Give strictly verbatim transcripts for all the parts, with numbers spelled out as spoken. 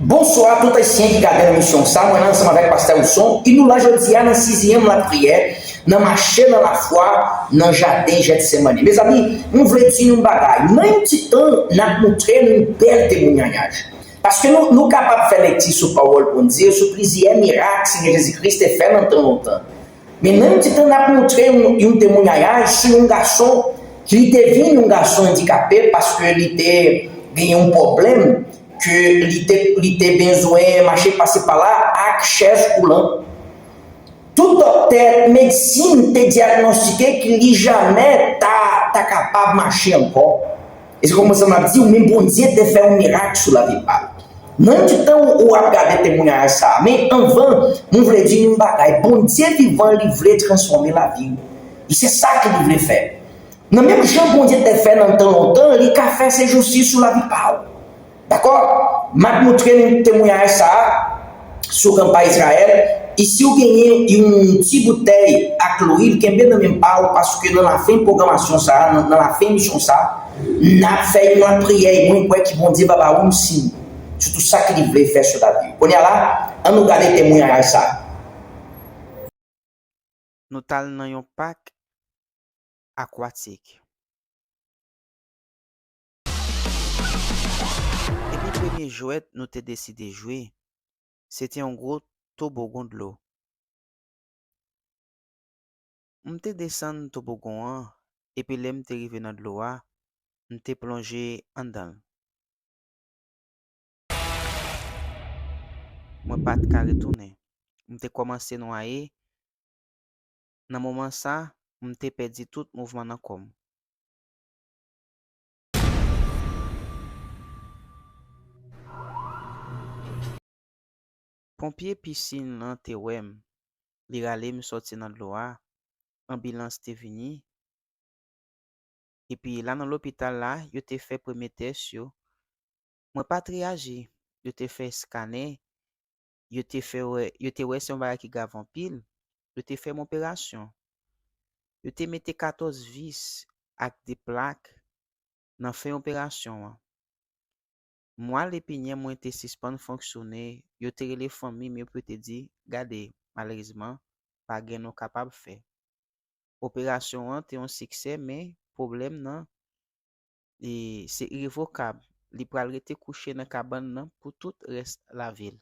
Bonswa tout Ayisyen ki gade emisyon sa, mwen la ansanm avèk Pastè Wilson, e nou la jodi a nan sizyèm lapriyè, nan mache nan lafwa, nan jaden Jètsemani. Mezanmi, m vle di nou yon bagay, nan yon ti tan, n ap moutre nou yon bèl temwayaj. Paske nou, nou kapab fè lekti sou pawòl Bondye, sou plizyè mirak Senyè Jezi Kris te fè nan tan lontan. Men menm ti tan n ap moutre yon, yon temwayaj sou yon gason ki li te vin yon gason andikape paske li te gen yon pwoblèm ke li te, li te bezwen mache pase pa la ak chèz woulan. Tout doktè, medsin te dyagnostike ke li jamè ta, ta kapab mache ankò. E se kòmanse m ap di w, men Bondye te fè yon mirak sou lavi pa l. Nan ti tan ou, ou ap gade temwayaj sa a, men anvan, mwen vle di nou yon bagay, Bondye vivan, li vle transfòme lavi w. E se sa ke li vle fè. Nan menm jan Bondye te fè nan tan lontan, li ka fè se jousi sou lavi pa w. Dakò? M ap moutre nou temwayaj sa a sou kanpay Izrayèl. E si w genyen yon ti boutèy ak lwil, kenbe nan men pa w, paske nan lafen pwogramasyon sa a, nan, nan lafen emisyon sa a, n ap fè yon lapriyè, e mwen kwè ke Bondye va ba ou yon siy sou tout sa ke li vle fè sou lavi w. Kounye a la, ann nou gade temwayaj sa a. Nou t al nan yon pak akwatik. Epi premye jwèt nou te deside jwe, se te yon gwo tobogon dlo. M te desann tobogon an, epi lè m te rive nan dlo a, m te plonje anndan l. Mwen pa t ka retounen. M te kòmanse nwaye. Nan moman sa, m te pèdi tout mouvman nan kò m. Ponpye pisin lan te wè m. Li rale m sòti nan dlo a. Anbilans te vini. Epi la nan lopital la, yo te fè premye tès yo. Mwen pa t reyaji. Yo te fè eskanè. Yo te fè wè, yo te wè se yon bagay ki grav anpil. Yo te fè m operasyon. Yo te mete katòz vis ak de plak nan fen operasyon an. Mwa lepinyè mwen te sispann fonksyone, yo te rele fanmi m yo pou yo te di, gade, malerezman, pa gen nou kapab fè. Operasyon an te yon siksè, men pwoblèm nan e, se irevokab. Li pral rete kouche nan kabann nan pou tout rès lavi l.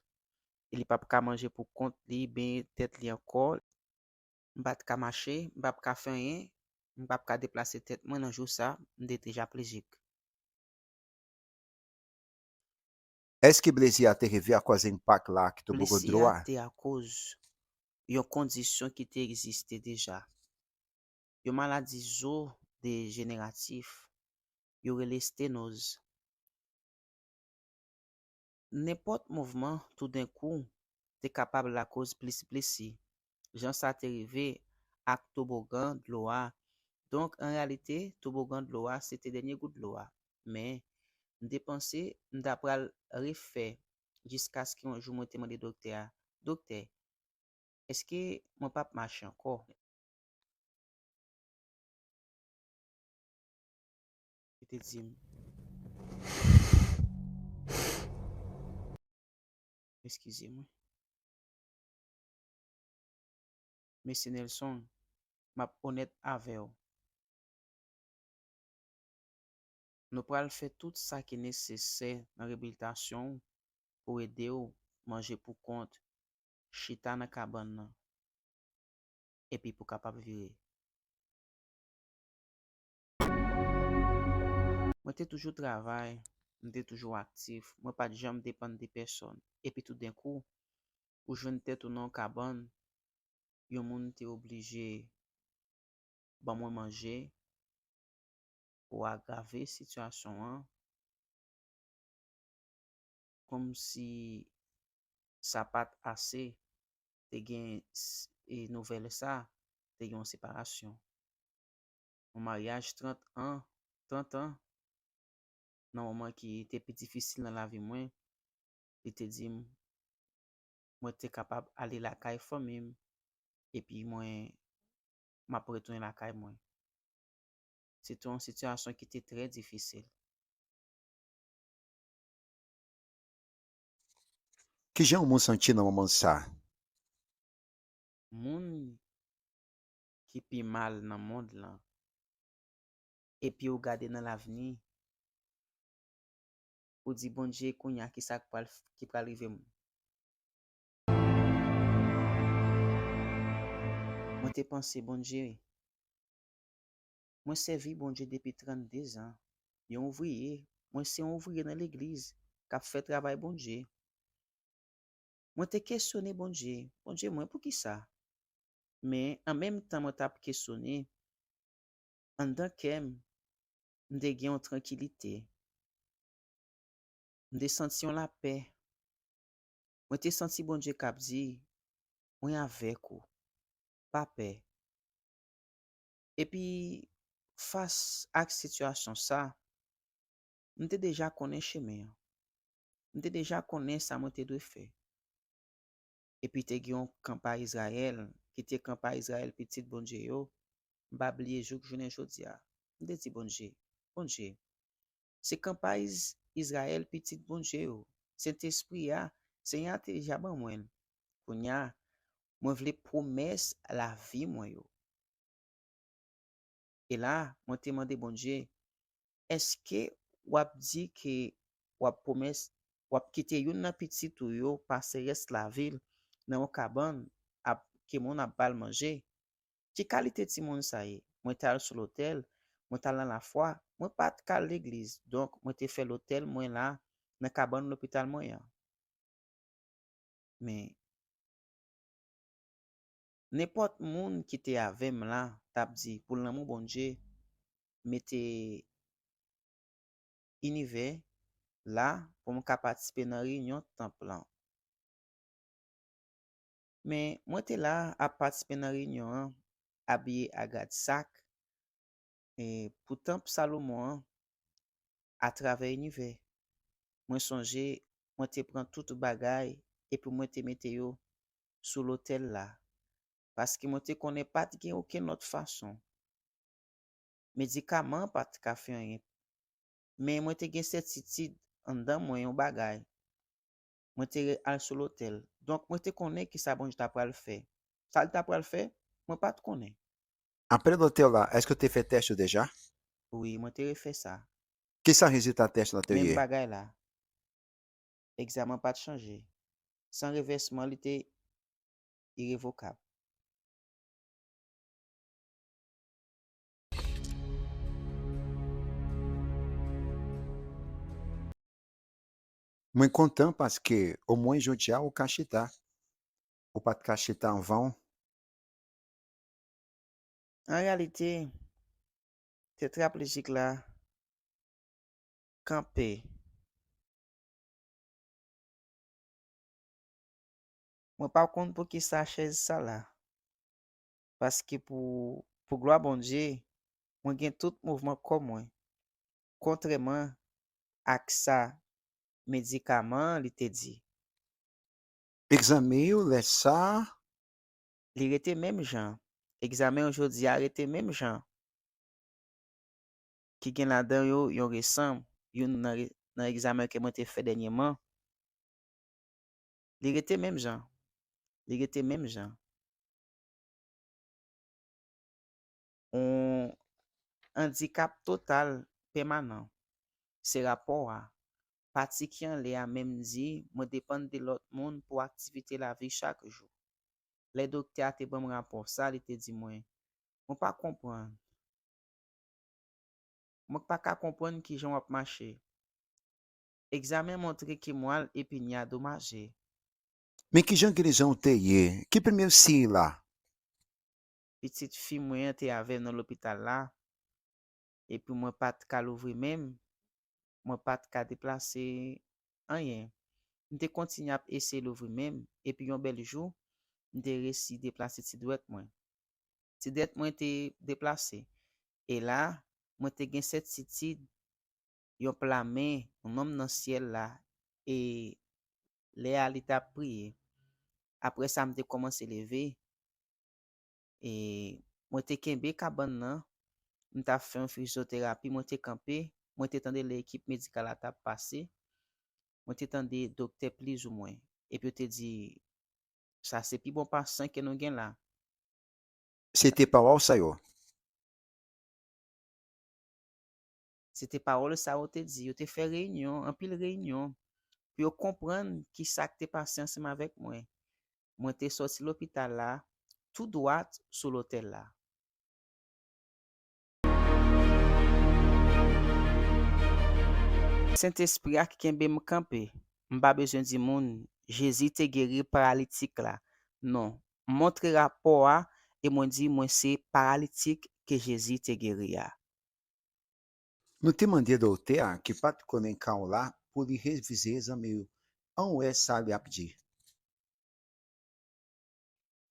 E li p ap ka manje pou kont li, benyen tèt li ankò. M pa t ka mache, m p ap ka fè anyen, m p ap ka deplase tèt mwen nan jou sa, m te deja plejik. Èske blesi a te rive akoz enpak la ak tobogon dlo a? Blesi a te akoz yon kondisyon ki te egziste deja. Yon maladi zo dejeneratif, yo rele stenoz. Nenpòt mouvman toudenkou te kapab lakoz plis blesi, jan sa te rive ak tobogan dlo a. Donk, an reyalite, tobogan dlo a se te dènye gout dlo a. Men, m te panse m ta pral refè jiskaske yon jou mwen te mande doktè a, Doktè, èske mwen p ap mache ankò? Li te di m, eskize mwen. Mesye Nelson, m ap onèt avè w. Nou pral fè tout sa ki nesesè nan reyabilitasyon w pou ede w manje pou kont, chita nan kabann nan, epi pou kapab vire. Mwen te toujou travay, m te toujou aktif, mwen pa t janm depann de pèsòn. Epi toudenkou, ou jwenn tèt ou nan yon kabann, yon moun te oblije ban mwen manje pou agrave sitiyasyon an, kòmsi sa pa t ase, te gen nouvèl sa, te gen yon separasyon. Yon maryaj trant an, trant an, nan moman ki te pi difisil nan lavi mwen, li te di m mwen te kapab ale lakay fanmi m, epi mwen, m ap retounen lakay mwen. Se te yon sitiyasyon ki te trè difisil. Kijan yon moun santi nan moman sa? Moun ki pi mal nan mond lan, epi ou gade nan lavni, ou di, Bondye, kounye a, ki sa k pral, ki pral rive m? Mwen te panse, Bondye, mwen sèvi Bondye depi trannde zan. Yon ouvriye, mwen se yon ouvriye nan legliz k ap fè travay Bondye. Mwen te kesyone Bondye, Bondye mwen, poukisa? Men an menm tan mwen t ap kesyone, anndan kè m, m te gen yon trankilite. M te santi yon lapè. Mwen te santi Bondye k ap di, Mwen avèk ou. Pa pè. Epi, fas ak sitiyasyon sa, m te deja konnen chemen an. M te deja konnen sa mwen te dwe fè. Epi te gen yon kanpay Izrayèl, ki te kanpay Izrayèl pitit Bondye yo, m pa bliye jouk jounen jodi a. M te di Bondye, Bondye, se kanpay Iz- Izrayèl pitit Bondye yo, Sentespri a, Senyè a te deja ban mwen l. Kounye a, mwen vle pwomès lavi mwen yo. E la, mwen te mande Bondye, èske w ap di ke w ap pwomès, w ap kite youn nan pitit ou yo pase rès lavi l nan yon kabann ap, ke moun ap ba l manje? Ki kalite timoun sa ye? Mwen t al sou lotèl, mwen t al nan lafwa, mwen pa t ka al legliz, donk mwen te fè lotèl mwen la nan kabann lopital mwen an. Men, nenpòt moun ki te avè m la t ap di, pou lanmou Bondye, mete inivè la pou m ka patisipe nan reyinyon tanp lan. Men, mwen te la ap patisipe nan reyinyon an, abiye a grad sak, e pou tanp Salomon an, atravè inivè. Mwen sonje, mwen te pran tout bagay epi mwen te mete yo sou lotèl la, paske mwen te konnen pa t gen okenn lòt fason. Medikaman an pa t ka fè anyen. Men mwen te gen sètitid anndan mwen yon bagay. Mwen te re- al sou lotèl. Donk, mwen te konnen ki sa Bondye ta pral fè. Sa l ta pral fè, mwen pa t konnen. Apre lotèl la, èske w te fè tès yo deja? Wi, mwen te refè sa. Ki sa rezilta tès la te Menm ye? Bagay la. Egzamen pa t chanje. San revèsman, li te irevokab. Mwen kontan paske omwen jodi a ou ka chita. Ou pa t ka chita anvan. An reyalite, tetraplejic la kanpe. Mwen pa konn poukisa chèz sa la. Paske pou, pou glwa Bondye, mwen gen tout mouvman kò mwen. Kontrèman ak sa medikaman an li te di. Egzamen yo lè sa a? Li rete menm jan. Egzamen yo jodi a rete menm jan. Ki gen ladan yo yon resanm, youn nan, re- nan egzamen ke mwen te fè dènyèman. Li rete menm jan. Li rete menm jan. Yon andikap total pèmanan. Se rapò a. Pati ki anlè a menm di, mwen depann de lòt moun pou aktivite lavi chak jou. Lè doktè a te ban m rapò sa, li te di mwen, mwen pa konprann. Mwen pa ka konprann kijan w ap mache. Egzamen montre ke mwa l epi nye a domaje. Men kijan gerizon w te ye? Ki premye siy la? Pitit fi mwen an te avè m nan lopital la, epi mwen pa t ka louvri men m, mwen pa t ka deplase anyen. M te kontinye ap eseye louvri men m, epi yon bèl jou, m te resi deplase ti dwèt mwen. Ti dwèt mwen te deplase. E la, mwen te gen sètitid yon pla men, yon nonm nan syèl la, e lè a li t ap priye. Apre sa, m te kòmanse leve, e mwen te kenbe kabann nan, m t ap fè yon fizyoterapi, mwen te kanpe, mwen te tande lè ekip medikal la t ap pase, mwen te tande doktè plizoumwen. epi yo te di, "Sa se pi bon pasyan ke nou gen la." Se te pawòl sa yo. Se te pawòl sa yo te di. Yo te fè reyinyon, anpil reyinyon, pou yo konprann ki sa k te pase ansanm avèk mwen. Mwen te sòti lopital la, tou dwat sou lotèl la. Sentespri a ki kenbe m kanpe. M pa bezwen di moun, Jezi te geri paralitik la. Non, m montre rapò a e mwen di mwen se paralitik ke Jezi te geri a. Nou te mande doktè a ki pa t konnen ka w la pou li revize zanmi w an wè sa l ap di.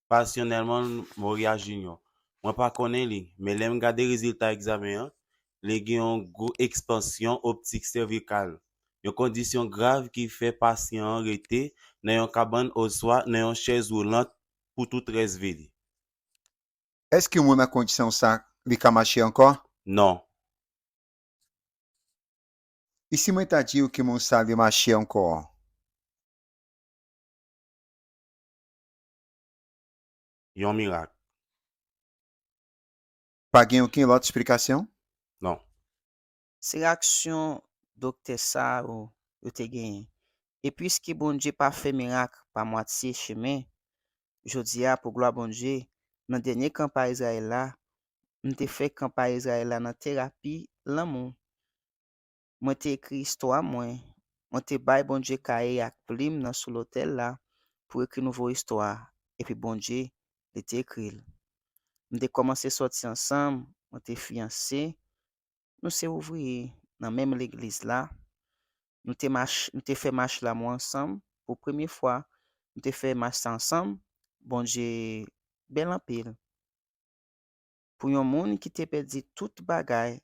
Pasyonèlman, Moria Junior. Mwen pa konnen li, men lè m gade rezilta egzamen an, li gen yon gwo ekspansyon optik sèvikal, yon kondisyon grav ki fè pasyan an rete nan yon kabann oswa nan yon chèz woulant pou tout rès vi li. Èske yon moun nan kondisyon sa li ka mache ankò? Non. E si mwen ta di w ke moun sa li mache ankò? Yon mirak. Pa gen okenn lòt esplikasyon? Non. Se reyaksyon doktè sa yo, yo te genyen. E piske Bondye pa fè mirak pa mwatye chemen, jodi a, pou glwa Bondye, nan dènye kanpay Izrayèl la, m te fè kanpay Izrayèl la nan terapi lanmou. Mwen te ekri istwa mwen. Mwen te bay Bondye kaye ak plim nan sou lotèl la pou ekri nouvo istwa, epi Bondye, li te ekri l. M te kòmanse sòti ansanm, mwen te fiyanse, nou se ouvriye nan menm legliz la. Nou te mach, nou te fè mach lanmou ansanm pou premye fwa. Nou te fè mach sa ansanm. Bondye bèl anpil. Pou yon moun ki te pèdi tout bagay,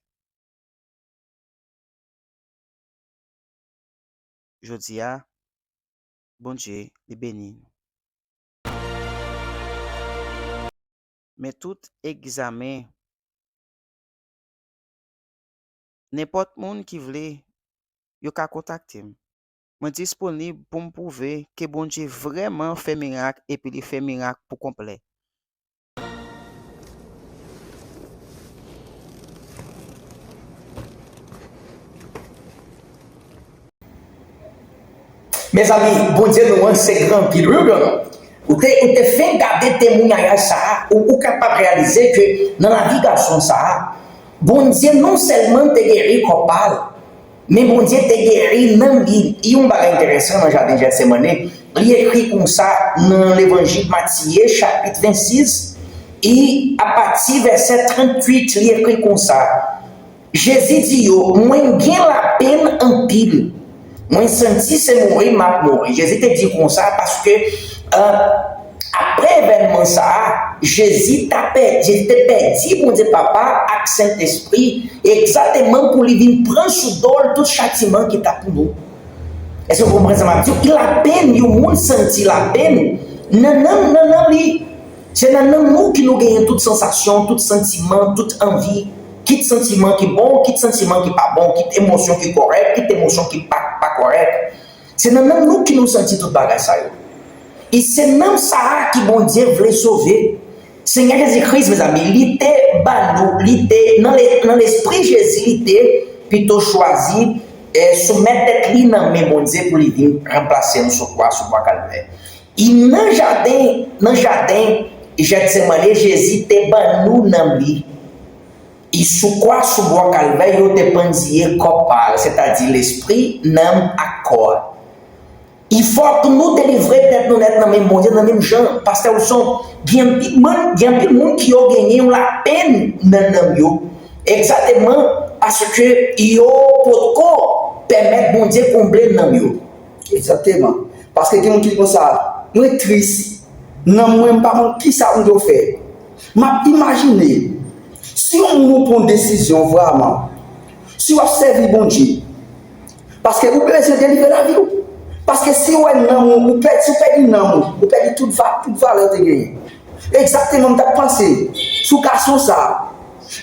jodi a, Bondye, li beni nou. Men tout egzamen, nenpòt moun ki vle, yo ka kontakte m. Mwen disponib pou m pwouve ke Bondye vrèman fè mirak epi li fè mirak pou konplè. Mezanmi, Bondye nou an se gran anpil, wi oubyen non? Ou te, ou te fenk gade temwayaj sa a, ou, ou kapab reyalize ke nan lavi gason sa a, Bondye non sèlman te geri kò pa l, men Bondye te geri nanm li. Yon bagay enteresan nan jaden Jètsemane, li ekri konsa nan Levanjil Matye, chapit vennsis, e apati vèsè tranntuit, li ekri konsa, Jezi di yo, "Mwen gen lapenn anpil. Mwen santi se mouri m ap mouri." Jezi te di konsa paske, euh, apre evènman sa a, Jezi ta pèdi, Jezi te pèdi Bondye Papa ak Sentespri, egzakteman pou li vin pran sou do l tout chatiman ki ta pou nou. Èske w konprann sa m ap di w? Ki lapenn yon moun santi lapenn nan nanm, nan nanm li. Se nan nanm nou ki nou genyen tout sansasyon, tout santiman, tout anvi, kit santiman ki bon, kit santiman ki pa bon, kit emosyon ki kòrèk, kit emosyon ki pa, pa kòrèk. Se nan nanm nou ki nou santi tout bagay sa yo. E se nanm sa a ki Bondye vle sove. Senyè Jezi Kris, mezanmi, li te ba nou, li te, nan le, nan lespri Jezi, li te pito chwazi, eh, soumèt tèt li nan men Bondye pou li vin ranplase nou sou kwa, sou kwa Kalvè. E nan jaden, nan jaden Jètsemane, Jezi te ban nou nanm li. E sou kwa, sou bwa Kalvè, yo te pandye kò pa l, sètadi lespri, nanm ak kò a. E fòk nou delivre tèt nou nèt nan men Bondye, nan menm jan, Pastè Wilson, gen anpil moun, gen anpil moun ki yo genyen yon lapenn nan nanm yo. Egzakteman, paske yo potko pèmèt Bondye konble nanm yo. Egzakteman. Paske gen moun ki di konsa, "Mwen tris. Nanm mwen, m pa konn kisa m dwe fè." M ap imajine, si yon moun ou pran yon desizyon vrèman, si w ap sèvi Bondye, paske ou bezwen delivre lavi w. Paske si w wè nanm ou, ou pèdi, si w pèdi nanm ou, ou pèdi tout va, tout valè w te genyen. Egzakteman, m t ap panse sou gason sa a.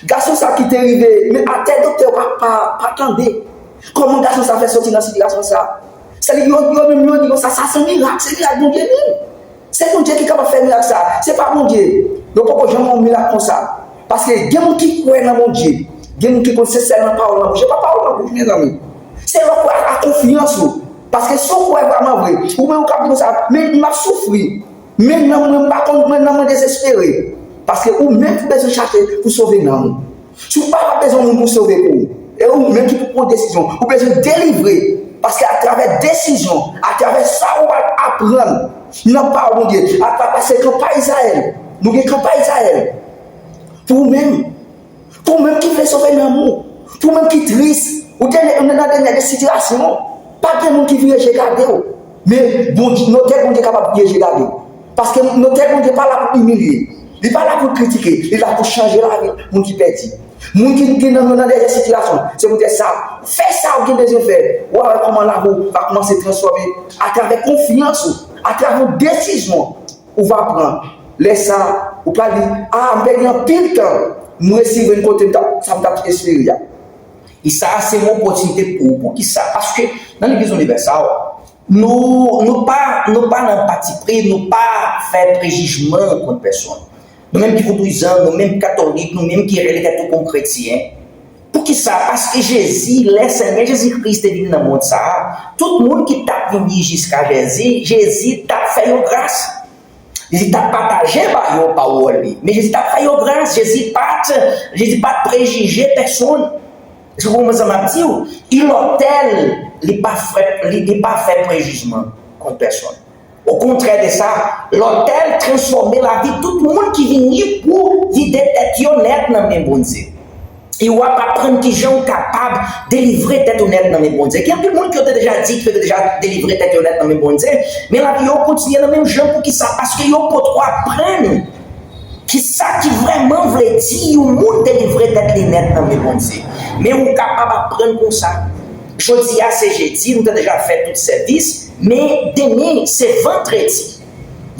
Gason sa a ki te rive, men atè doktè pa, pa, pa tande. Kòman gason sa a fè soti nan sitiyasyon sa a? Se li yo, yo menm yo di konsa, sa se mirak, se mirak Bondye menm. Se Bondye ki kapab fè mirak sa. Se pa Bondye. Yo poko janm wè yon mirak konsa. Paske gen moun ki kwè nan Bondye. Gen moun ki konn se sèl nan pawòl nan bouch. Se pa pawòl nan bouch, mezanmi. Se lè w kwè a konfyans ou. Paske si w kwè vrèman vre, ou menm ou ka di konsa, men m ap soufri. Men nan mwen, m pa konn, men nan mwen dezespere. Paske ou menm ki bezwen chache pou sove nanm ou. Si w pa bezwen moun pou sove pou ou, e ou menm ki pou pran desizyon, ou bezwen delivre. Paske atravè desizyon, atravè sa ou al aprann nan pawòl Bondye, atravè se kanpay Izrayèl, nou gen kanpay Izrayèl. Pou ou menm, pou ou menm ki vle sove nanm ou, pou ou menm ki tris, ou te nan dènye de sitiyasyon, pa gen moun ki vire je gade w. Men Bondye, notè Bondye kapab vire je gade w. Paske notè Bondye pa la pou imilye. Li pa la pou kritike. Li la pou chanje lavi moun ki pèdi. Moun ki, ki nan, nan dènye sitiyasyon. Se poutèt sa, fè sa ou gen bezwen fè. W a wè kòman lavi w va kòmanse transfòme atravè konfyans ou, atravè yon desizyon ou va pran. Lè sa, ou pral di, a, m pèdi anpil tan. M resi rive kote m t ap, sa m t ap espere a. E sa a se yon opòtinite pou ou. Poukisa? Paske nan Legliz Inivèsal, nou, nou pa, nou pa nan patipri, nou pa fè prejijman kont pèsonn. Nou menm ki vodouyizan, nou menm ki katolik, nou menm ki rele tèt nou kòm kretyen. Poukisa? Paske Jezi, lè Senyè Jezi Kris te vini nan mond sa a, tout moun ki t ap vini jiska Jezi, Jezi t ap fè yo gras. Jezi t ap pataje ba yo pawòl li. Men Jezi t ap fè yo gras. Jezi pa t, Jezi pa t prejije pèsonn. Èske w konprann sa m ap di w? E lòtèl, li pa fè, li, li pa fè prejijman kont pèsonn. Okontrè de sa, lòtèl transfòme lavi tout moun ki vini pou vide tèt yo nèt nan men Bondye. E w ap aprann kijan w kapab delivre tèt ou nèt nan men Bondye. Gen anpil moun ki yo te deja di, ki yo te deja delivre tèt yo nèt nan men Bondye, men lavi yo kontinye nan menm jan. Poukisa? Paske yo potko aprann kisa ki vrèman vle di yon moun delivre tèt li nèt nan men Bondye. Men ou kapab aprann konsa. Jodi a se jedi, nou te deja fè tout sèvis, men demen se vandredi.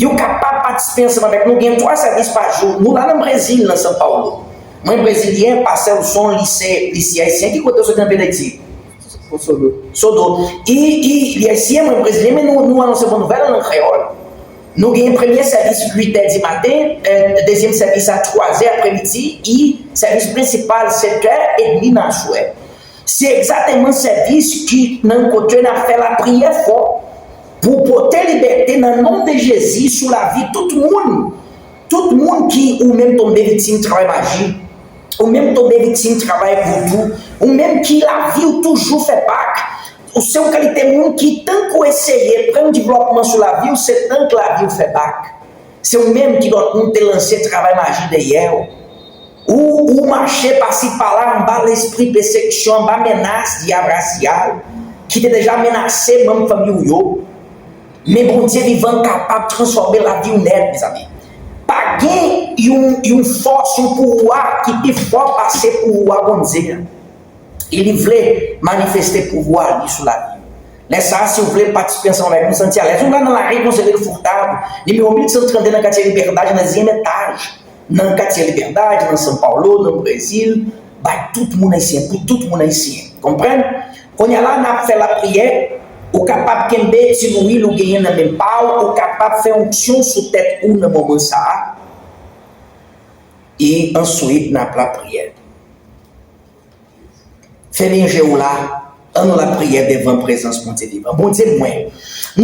Yo kapab patisipe ansanm avèk nou. Gen twa sèvis pa jou. Nou la nan Brezil, nan São Paulo. Mwen brezilyen, pastè Wilson, li se, li se ayisyen. Ki kote w soti nan peyi Dayiti? Sodo. Sodo. E, e, li ayisyen, mwen brezilyen, men nou, nou anonse bon nouvèl an kreyòl. Nou gen premye sèvis uit è di maten, e, dezyèm sèvis a twa è apremidi, e sèvis prensipal sèt è edmi nan aswè. Se egzakteman sèvis ki nan kote n ap fè lapriyè fò pou pote libète nan non de Jezi sou lavi tout moun. Tout moun ki ou menm tonbe viktim travay maji, ou menm tonbe viktim travay vodou, ou menm ki lavi w toujou fè bak, ou se yon kalite moun ki tank ou eseye pran yon devlòpman sou lavi w, se tank lavi w fè bak. Se ou menm ki lòt moun te lanse travay maji dèyè w. Ou, ou mache pasi pala anba lespri pèsekisyon, anba menas dyab rasyal ki te deja menase manm fanmi w yo. Men Bondye vivan kapab transfòme lavi w nèt, mezanmi. Pa gen yon, yon fòs, yon pouvwa ki pi fò pase pouvwa Bondye a. E li vle manifeste pouvwa li sou lavi w. Lè sa a, si w vle patisipe ansanm avèk nou, santi alèz. Nou la nan lari Conselheiro Furtado, nimewo mil san trannde nan katye Liberdade, nan dezyèm etaj. Nan katye Liberdade, nan São Paulo, nan Brezil, bay tout moun ayisyen, pou tout moun ayisyen. Konprann? Kounye a la, n ap fè lapriyè. Ou kapab kenbe ti lwil ou genyen nan men pa w, ou kapab fè onksyon sou tèt ou nan moman sa a. E answit, n ap lapriyè. Fèmen je w la, ann nou lapriyè devan prezans Bondye vivan. Bondye mwen,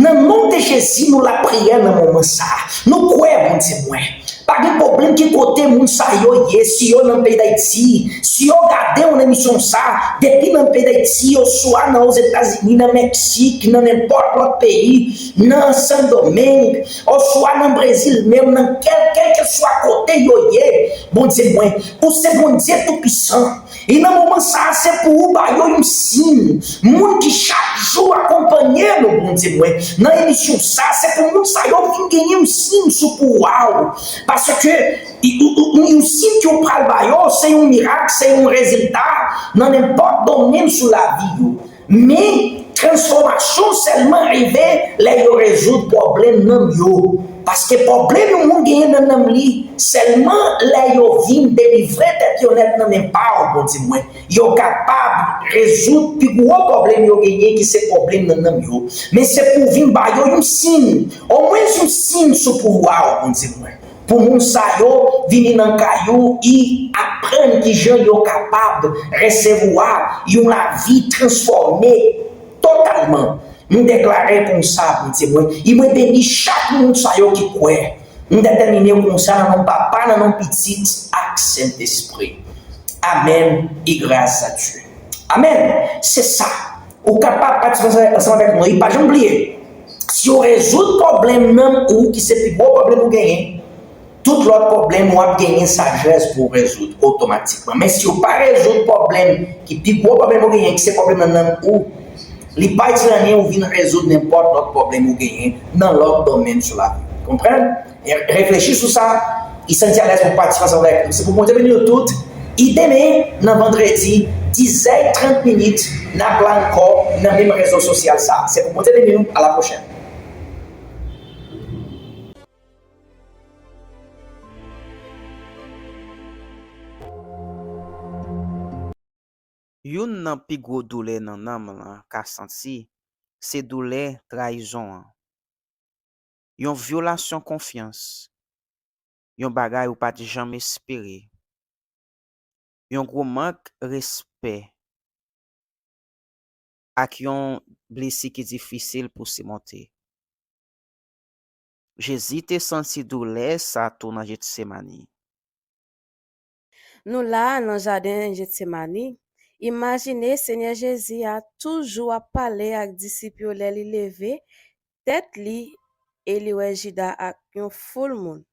nan non de Jezi, nou lapriyè nan moman sa a. Nou kwè, Bondye mwen. Pa gen pwoblèm ki kote moun sa yo ye, si yo nan peyi Dayiti, si yo gade yon emisyon sa, depi nan peyi Dayiti, oswa nan Ozetazini, nan Meksik, nan nenpòt lòt peyi, nan Sendomeng, oswa nan Brezil menm, nan kèl, kèlkeswa kote yo ye, Bondye mwen, ou se Bondye toupisan. E nan moman sa a, se pou ou ba yo yon siy. Moun ki chak jou akonpanye nou, Bondye mwen, nan emisyon sa a, se pou moun sa yo vin genyen yon siy sou pouvwa w. Paske y- y- y- yon siy ke w pral ba yo, se yon mirak, se yon rezilta nan nenpòt domèn sou lavi yo. Men, Transfòmasyon sèlman rive lè yo rezoud pwoblèm nanm yo. Paske pwoblèm yon moun genyen nan nanm li, sèlman lè yo vin delivre tèt yo nèt nan men pa w, Bondye mwen, yo kapab rezoud pi gwo pwoblèm yo genyen, ki se pwoblèm nan nanm yo. Men se pou w vin ba yo yon siy, omwen yon siy sou pouvwa w, Bondye mwen. Pou moun sa yo vini nan kay ou, e aprann kijan yo kapab resevwa yon lavi transfòme totalman. M deklare konsa, Bondye mwen, e mwen beni chak moun sa yo ki kwè. M detèmine konsa nan non Papa, nan non Pitit ak Sentespri. Amèn e gras a Dye. Amèn. Se sa. Ou kapab patisipe ansanm avèk nou. E pa janm bliye, si w rezoud pwoblèm nanm ou, ki se pi gwo pwoblèm ou genyen, tout lòt pwoblèm w ap genyen sajès pou w rezoud otomatikman. Men si w pa rezoud pwoblèm ki pi gwo pwoblèm ou genyen, ki se pwoblèm nan nanm ou, li pa itil anyen ou vin rezoud nenpòt lòt pwoblèm ou genyen nan lòt domèn sou lavi w. Konprann? Reflechi sou sa, e santi alèz pou w patisipe ansanm avèk nou. Se pou Bondye beni nou tout. E demen, nan vandredi, dizè trant minit, n ap la ankò nan menm rezo sosyal sa. Se pou Bondye beni nou. A la pwochèn. Youn nan pi gwo doulè nan nanm lan ka santi se doulè trayizon an. Yon vyolasyon konfyans, yon bagay ou pa t janm espere, yon gwo mank respè, ak yon blesi ki difisil pou simonte. Jezi te santi doulè sa tou nan Jetsemani. Nou la a nan jaden Jetsemani, imajine Senyè Jezi a toujou ap pale ak disip yo lè li leve tèt li e li wè Jida ak yon foul moun.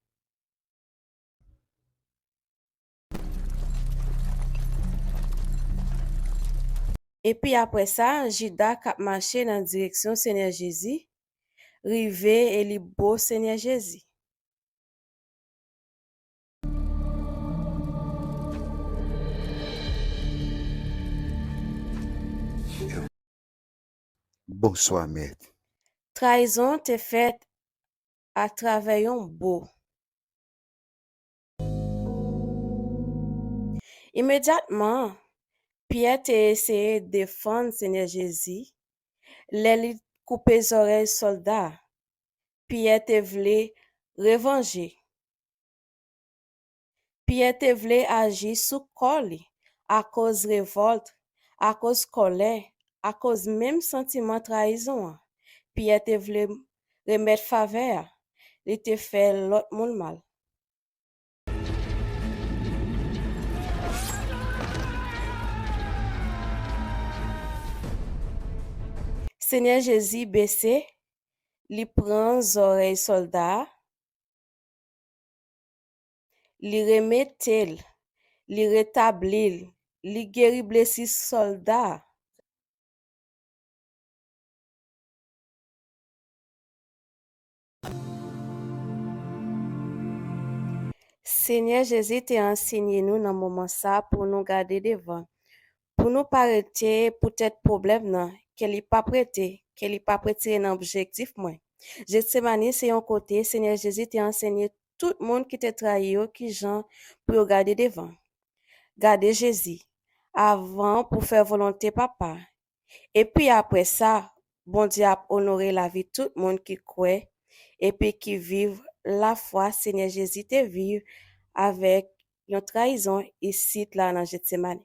Epi apre sa, Jida k ap mache nan direksyon Senyè Jezi, rive e li bo Senyè Jezi. Bonswa, Mèt. Trayizon te fèt atravè yon bo. Imedyatman, Pyè te eseye defann Senyè Jezi lè li koupe zòrèy sòlda a. Pyè te vle revanje. Pyè te vle aji sou kò li akoz revòlt, akoz kòlè, akoz menm santiman trayizon an. Pyè te vle remèt favè a, li te fè lòt moun mal. Senyè Jezi bese, li pran zòrèy sòlda a, li remete l, li retabli l, li geri blesi sòlda a. Senyè Jezi te ansenye nou nan moman sa a pou nou gade devan, pou nou pa rete poutèt pwoblèm nan, ke li p ap rete, ke li p ap retire nan objektif mwen. Jetsemani se yon kote Senyè Jezi te ansenye tout moun ki te trayi yo kijan pou yo gade devan. Gade Jezi, avan pou fè volonte Papa. Epi apre sa, Bondye ap onore lavi tout moun ki kwè epi ki viv lafwa Senyè Jezi te viv avèk yon trayizon isit la nan Jetsemani.